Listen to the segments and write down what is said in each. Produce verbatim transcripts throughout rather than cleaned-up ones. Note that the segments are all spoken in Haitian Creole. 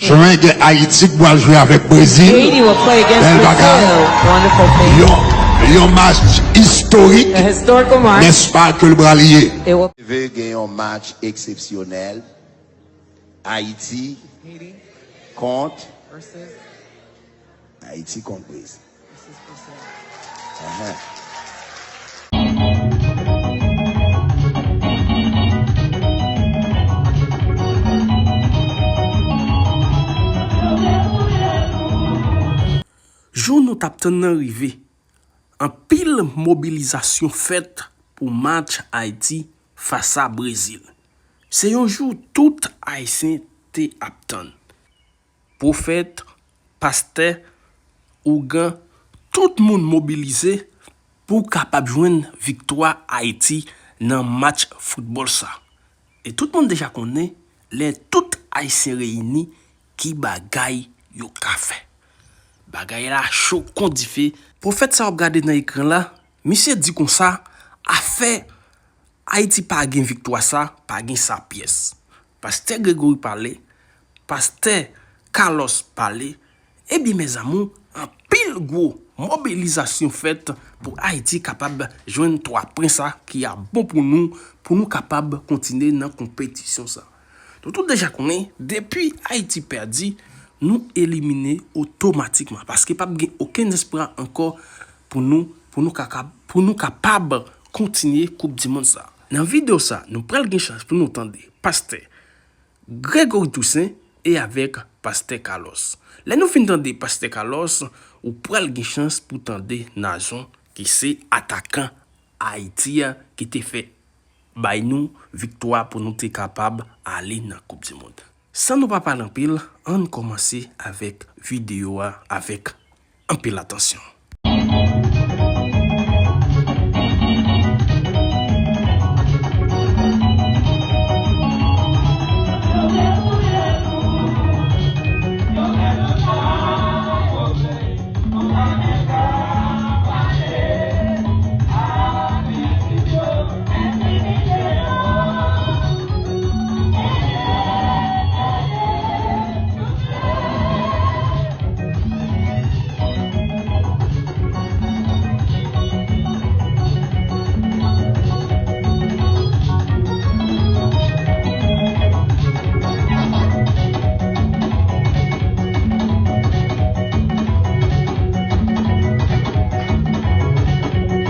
Jwen gen Ayiti k pral jwe avèk Brezil. Haiti will play against Bèl bagay. Brazil. Wonderful thing. Yon, yon match istorik, A historical match. Nèspa, ke l pral ye? It will Vle gen yon match eksepsyonèl. Ayiti Haiti kont versus Ayiti kont Brezil. Ahan. Jou nou t ap tann nan rive. Anpil mobilizasyon fèt pou match Ayiti fas a Brezil. Se yon jou tout Ayisyen te ap tann. Pwofèt, pastè, ougan, tout moun mobilize pou kapab jwenn viktwa Ayiti nan match foutbòl sa. E tout moun deja konnen, lè tout Ayisyen reyini, ki bagay yo ka fè. Bagay la cho kon dife. Pwofèt sa w ap gade nan ekran la, misye di konsa, afè Ayiti pa gen viktwa sa, pa gen sa pyès. Pastè Gregory pale, pastè Carlos pale, ebyen, mezanmi, anpil gwo mobilizasyon fèt pou Ayiti kapab jwenn twa pwen sa ki ap bon pou nou, pou nou kapab kontinye nan konpetisyon sa. Nou tout deja konnen, depi Ayiti pèdi, nou elimine otomatikman, paske p ap gen okenn espwa ankò pou nou, pou nou kaka-, pou nou kapab kontinye Koup di Mond sa. Nan videyo sa, nou pral gen chans pou nou tande pastè Gregory Toussaint e avèk pastè Carlos. Lè nou fin tande pastè Carlos, ou pral gen chans pou tande Nazon, ki se atakan Ayiti a, ki te fè bay nou viktwa pou nou te kapab ale nan Koup di Mond. San nou pa pale anpil, ann kòmanse avèk videyo a avèk anpil atansyon.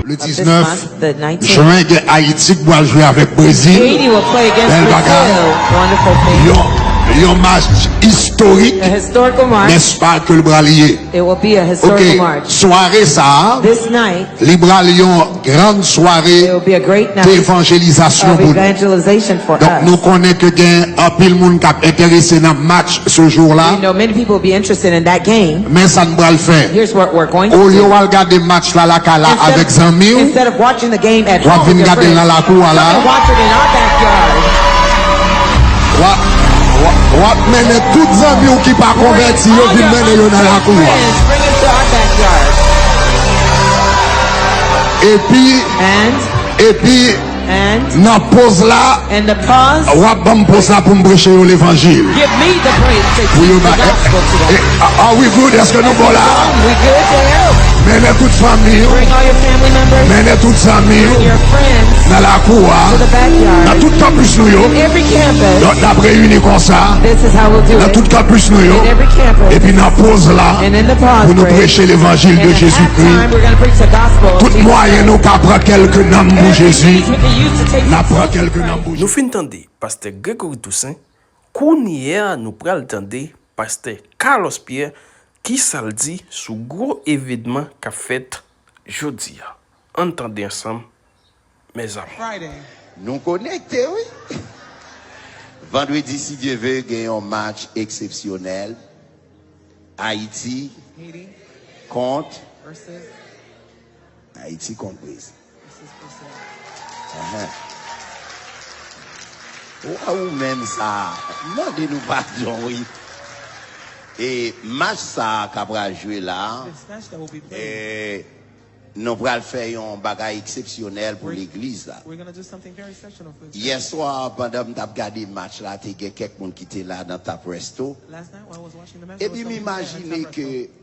Le diznèf jwen, gen Ayiti k pral jwe avèk Brezil. Bèl bagay. Yon, yon match istorik, nèspa, ke l pral ye? Ok, sware sa a, li pral yon grann sware devanjelizasyon pou nou. Donk, nou konnen ke gen anpil moun k ap enterese nan match se jou la. Men sa n pral fè. Olye w al gade match la lakay la avèk zanmi w, w ap vin gade l nan lakou a la. W ap, w ap, w ap mennen tout zanmi w ki pa konvèti yo, vin mennen yo nan lakou a. Epi, epi, nan poz la, w ap ban m poz la pou m preche yo levanjil. Pou yo ba, eh, eh, are we good? Èske nou bon la? Mennen tout fanmi w, mennen tout zanmi w nan lakou a, nan tout kanpis nou yo. Donk, n ap reyini konsa, nan tout kanpis nou yo, epi nan poz la, pou nou preche levanjil de Jezikri. Tout mwayen nou ka pran kèlke nanm pou Jezi, n ap pran kèlke nanm pou Jezi. Nou fin tande pastè Gregory Toussaint, kounye a nou pral tande pastè Carlos Pierre, kisa l di sou gwo evènman k ap fèt jodi a. Ann tande ansanm, mezanmi. Nou konekte, wi. Vandredi, si Dye ve, gen yon match eksepsyonèl. Ayiti kont Ayiti kont Brezil. Ahan. Wa ou menm sa, mande nou padon, wi. E match sa a k ap pral jwe la, e, Nou pral fè yon bagay eksepsyonèl pou legliz la. We're going to do something very exceptional for this Yè church. Swa, pandan m t ap gade match la, te gen kèk moun ki te la nan Tap Resto. Last night while I was watching the match, there was Epi m something there at imajine Tap ke Resto.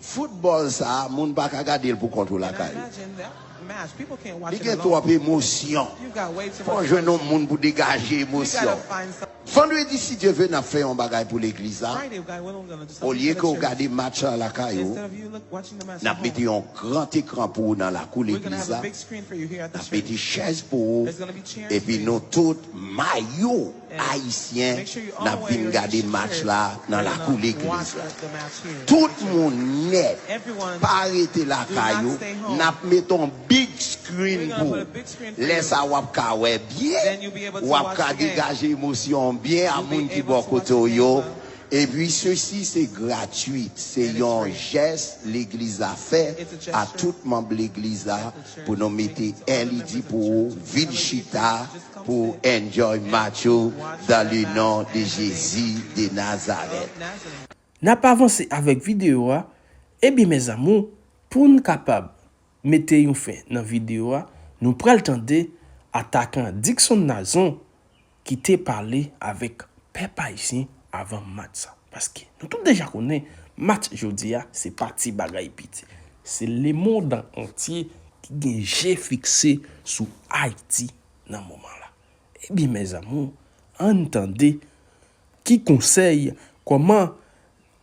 Foutbòl sa a, moun pa ka gade l pou kont ou And I lakay ou. Imagine that match. People can't watch Li it gen twòp alone. Emosyon. You've got way too Fò w much. jwenn yon moun pou degaje You gotta emosyon. Find some. Vandredi, si Dye vle, n ap fè yon bagay pou legliz la. Friday, God willing, we're going to do something Olye for ke w the church. Gade match la lakay ou, Instead of you look, watching the match n at ap mete home, yon gran ekran pou ou nan lakou we're going to legliz have a la. Big screen for you here at N the ap mete church. Chèz pou ou. There's going to be chairs Epi for you. Nou tout, mayo And ayisyen, make sure you n ap all wear vin your gade Haitian match shirt. la nan We're lakou gonna legliz watch la. the, the match here. Tout moun nèt, Everyone, pa rete do lakay not ou, stay home. N ap mete yon big screen We're gonna pou put a ou. Big screen for Lè you. Sa w ap ka wè byen, Then you'll be able to w ap watch ka the game. Degaje emosyon w byen a You'll be moun ki able bò to watch kote the w game yo. well. Epi sesi se gratuit, se And it's yon free. Jès legliz la fè It's a a gesture tout manm legliz la that the church pou nou mete makes to other L E D members of the pou ou. church. Vin Have a chita seat. Just come pou sit enjoy and match ou watch dans that le match nom in de the name Jésus de Nazareth. of Nazareth. N ap avanse avèk videyo a. Ebyen, mezanmi, pou n kapab mete yon fen nan videyo a, nou pral tande atakan Dickson Nazon ki te pale avèk pèp ayisyen avan match sa. Paske nou tout deja konnen match jodi a se pa ti bagay piti. Se lemonn antye ki gen je fikse sou Ayiti nan moman la. Ebyen, mezanmi, ann tande ki konsèy, kòman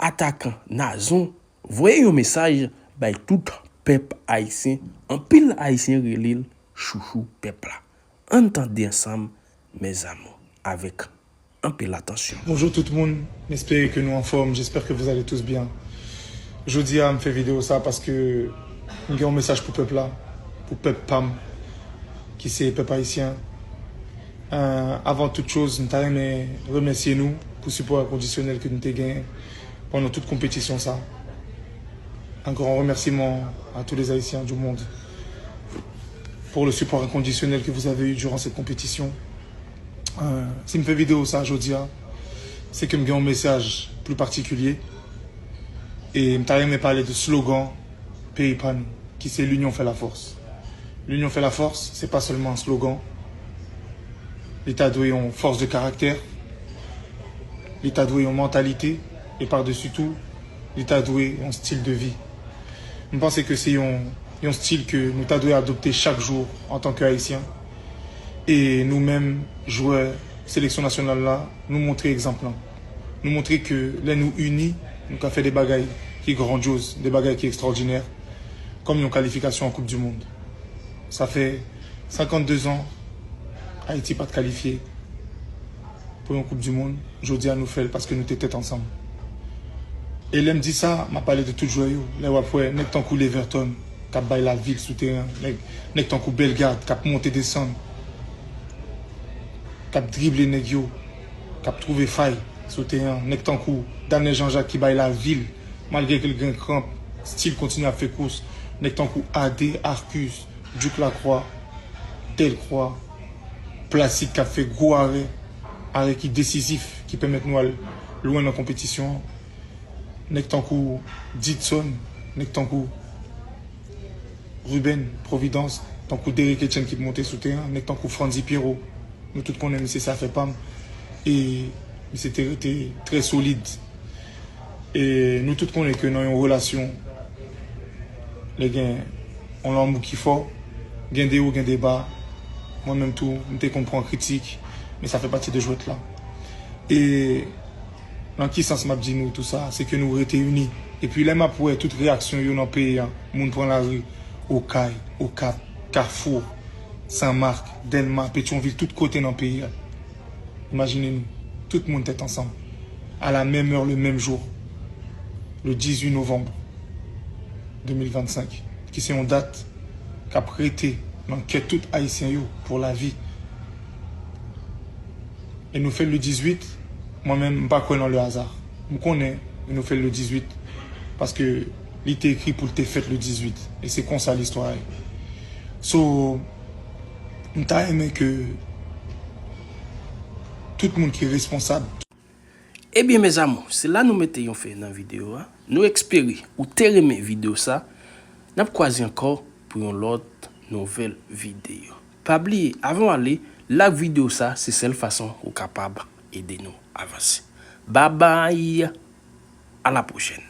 atakan Nazon voye yon mesaj bay tout pèp ayisyen, anpil ayisyen rele l chouchou pèp la. Ann tande ansanm, mezanmi, avèk anpil atansyon. Bonjour tout moun, m espere ke nou anfòm, j'espère que vous allez tous bien. Jodi a, m fè videyo sa paske m gen yon mesaj pou pèp la, pou pèp pa m, ki se pèp ayisyen. Euh, avan tout choz, m ta renmen remèsye nou pou sipò enkondisyonèl ke nou te genyen pandan tout konpetisyon sa. Un grand remerciement à tous les Haïtiens du monde pour le support inconditionnel que vous avez eu durant cette compétition. Euh, si m fè videyo sa jodi a, se ke m gen yon mesaj pli patikilye. E m ta renmen pale de slogan peyi pa nou, ki se L'union fait la force. L'union fait la force, se pa sèlman yon slogan. Li ta dwe yon fòs de karaktè. Li ta dwe yon mantalite. E padesi tou, li ta dwe yon stil de vi. M panse ke se yon, yon stil ke nou ta dwe adopte chak jou antanke Ayisyen. E nou menm, jwè seleksyon nasyonal la, nou montre egzanp lan. Nou montre ke lè nou ini, nou ka fè de bagay ki grandyoz, de bagay ki ekstwòdinè, kòm yon kalifikasyon an Koup di Mond. Sa fè senkannde zan Ayiti pa t kalifye pou yon Koup di Mond. Jodi a, nou fè l paske nou te tèt ansanm. E lè m di sa, m ap pale de tout jwè yo. Lè w ap wè nèg tankou Leverton k ap bay lavil sou teren, nèg, nèg tankou Bellegarde k ap monte desann, k ap drible nèg yo, k ap twouve fay sou teren an, nèg tankou Daniel Jean-Jacques ki bay lavil, malgre ke l gen kranp, still kontinye ap fè kous, nèg tankou Ade, Arcus, Duke Lacroix, Delcroix, Placide k ap fè gwo arè, arè ki desizif, ki pèmèt nou al lwen nan konpetisyon an. Nèg tankou Didson, nèg tankou Ruben Providence, tankou Derrick Etienne ki monte sou teren, nèg tankou Frandy Pierrot. Nou tout konnen misye se afè pa m. E misye te rete trè solid. E nou tout konnen ke nan yon relasyon, lè gen yon lanmou ki fò, gen de wo, gen de ba. Mwen menm tou, m te konn pran kritik, men sa fè pati de jwèt la. E nan ki sans m ap di nou tou sa? Se ke nou rete ini. Epi lè m ap wè tout reyaksyon yo nan peyi a, moun pran lari, Okay, Okap, Kafou, Senmak, Dèlma, Petyonvil, tout kote nan peyi a. Imajine nou, tout moun tèt ansanm, à la même heure, le même jour, le dix-huit novembre deux mille vingt-cinq, ki se yon dat k ap rete nan kè tout Ayisyen yo pou lavi. E nou fè l le dizwit, mwen menm, m pa kwè nan le hasard. M konnen nou fè l le dizwit paske li te ekri pou l te fèt le dizwit. E se konsa listwa ye. So, m ta renmen ke tout moun ki responsab. Ebyen, mezanmi, se la nou mete yon fen nan videyo a. Nou espere ou te renmen videyo sa. N ap kwaze ankò pou yon lòt nouvèl videyo. Pa bliye, avan w ale, like videyo sa, se sèl fason ou kapab ede nou avanse. Babay, a la pwochèn.